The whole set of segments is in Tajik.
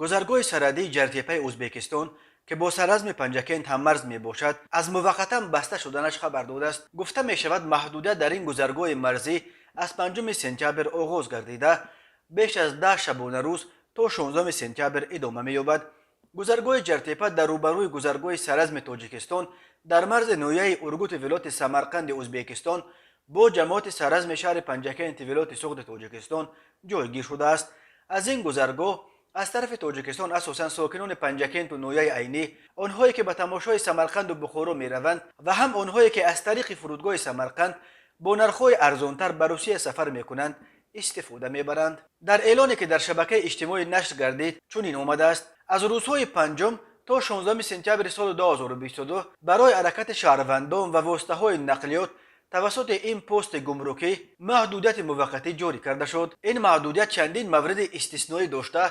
Гузаргоҳи сарҳадии Ҷартепаи Ӯзбекистон, ки бо Саразми Панҷакент ҳаммарз мебошад, аз муваққатан баста шуданаш хабар додааст. Гуфта мешавад, маҳдудият дар ин гузаргоҳи марзӣ аз 5 сентябр оғоз гардида, беш аз 10 шабонарӯз то 16 сентябр идома меёбад. Гузаргоҳи Ҷартепа дар рӯбарӯи гузаргоҳи Саразми Тоҷикистон дар марзи ноҳияи Ургути вилояти Самарқанди Ӯзбекистон бо ҷамоати Саразми шаҳри Панҷакенти вилояти Суғди Тоҷикистон ҷойгир шудааст. Аз ин гузаргоҳ аз тарафи Тоҷикистон асосан сокинони Панҷакенту ноҳияи Айнӣ, онҳое ки ба тамошои Самарқанду Бухоро мераванд ва ҳам онҳое ки аз тариқи фурудгоҳи Самарқанд бо нархҳои арзонтар ба Русия сафар мекунанд, истифода мебаранд. Дар эълоне, ки дар шабакаи иҷтимоӣ нашр гардид, чунин омадааст: аз рӯзҳои 5 то 16 сентябри соли 2022 барои ҳаракати шаҳрвандон ва воситаҳои нақлиёт тавассути ин пости гумрукӣ маҳдудияти муваққатӣ ҷорӣ карда шуд. Ин маҳдудият чандин мавриди истисноӣ дошта,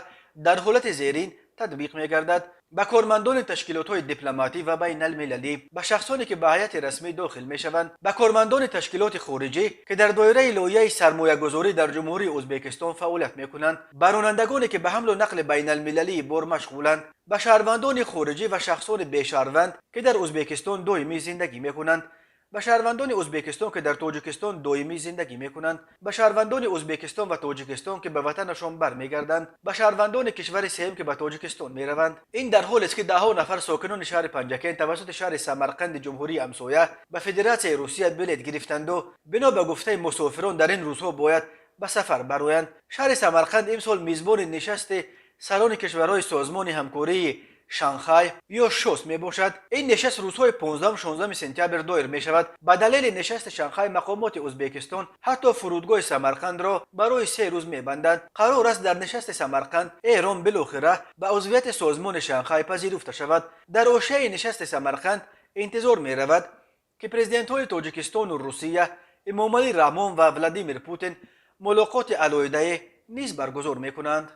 дар ҳолати зерин татбиқ мегардад: ба кормандони ташкилотҳои дипломатӣ ва байналмилалӣ, ба шахсоне ки ба ҳайати расмӣ дохил мешаванд, ба кормандони ташкилоти хориҷӣ, ки дар доираи лоиҳаи сармоягузорӣ дар Ҷумҳурии Ӯзбекистон фаъолият мекунанд, ба ронандагоне ки ба ҳамлу нақли байналмилалии бор машғуланд, ба шаҳрвандони хориҷӣ ва шахсони бешаҳрванд, ки дар Ӯзбекистон доимӣ зиндагӣ мекунанд, ба шаҳрвандони Ӯзбекистон, ки дар Тоҷикистон доимӣ зиндагӣ мекунанд, ба шаҳрвандони Ӯзбекистон ва Тоҷикистон, ки ба ватанашон бармегарданд, ба шаҳрвандони кишвари сеюм, ки ба Тоҷикистон мераванд. Ин дар ҳолест, ки даҳҳо нафар сокинони шаҳри Панҷакент тавассути шаҳри Самарқанди ҷумҳурии ҳамсоя ба Федератсияи Русия билет гирифтанду бино ба гуфтаи мусофирон дар ин рӯзҳо бояд ба сафар бароянд. Шаҳри Самарқанд имсол мизбони нишасти сарони кишварҳои Созмони ҳамкории Шанхай ё ШОС мебошад. Ин нишаст рӯзҳои 15-16 сентябр доир мешавад. Ба далели нишасти Шанхай мақомоти Ӯзбекистон ҳатто фурудгоҳи Самарқандро барои 3 рӯз мебанданд. Қарор аст, дар нишасти Самарқанд Эрон билохира ба узвияти Созмони Шанхай пазируфта шавад. Дар ҳошияи нишасти Самарқанд интизор меравад, ки президентҳои Тоҷикистону Русия, Эмомалӣ Раҳмон ва Владимир Путин, мулоқоти алоҳидае низ баргузор мекунанд.